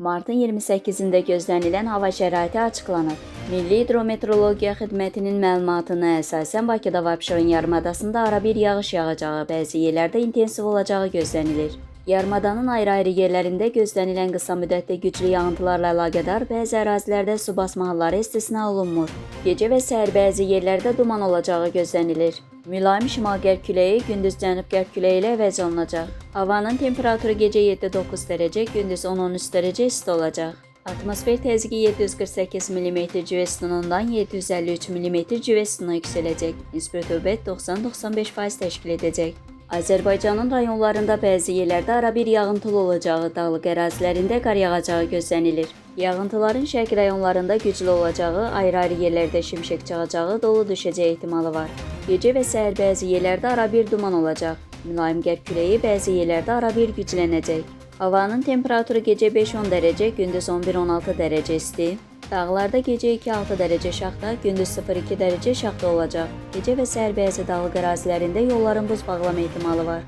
Martın 28-də gözlənilən hava şəraiti açıqlanıb. Milli Hidrometeorologiya Xidmətinin məlumatına əsasən Bakıda və Abşeron yarımadasında arabir yağış yağacağı, bəzi yerlərdə intensiv olacağı gözlənilir. Yarımadanın ayrı-ayrı yerlərində gözlənilən qısa müddətli güclü yağıntılarla əlaqədar bəzi ərazilərdə su basma halları istisna olunmur. Gecə və səhər bəzi yerlərdə duman olacağı gözlənilir. Mülayim şimal-qərb küləyi gündüz cənub-qərb küləyi ilə əvəz olunacaq. Havanın temperaturu gecə 7-9 dərəcə, gündüz 10-13 dərəcə isti olacaq. Atmosfer təzyiqi 748 mm civə sütunundan 753 mm civə sütununa yüksələcək. Nisbi rütubət 90-95% təşkil edəcək. Azərbaycanın rayonlarında bəzi yerlərdə arabir yağıntılı olacağı, dağlıq ərazilərində qar yağacağı gözlənilir. Yağıntıların şərq rayonlarında güclü olacağı, ayrı-ayrı yerlərdə şimşək çaxacağı, dolu düşəcəyi ehtimalı var. Gecə və səhər bəzi yerlərdə arabir duman olacaq. Mülayim qərb küləyi bəzi yerlərdə arabir güclənəcək. Havanın temperaturu gecə 5-10 dərəcə, gündüz 11-16 dərəcə isti. Dağlarda gecə 2-6 dərəcə şaxta, gündüz 0-2 dərəcə şaxta olacaq. Gecə və səhər bəzi dağlıq ərazilərində yolların buz bağlama ehtimalı var.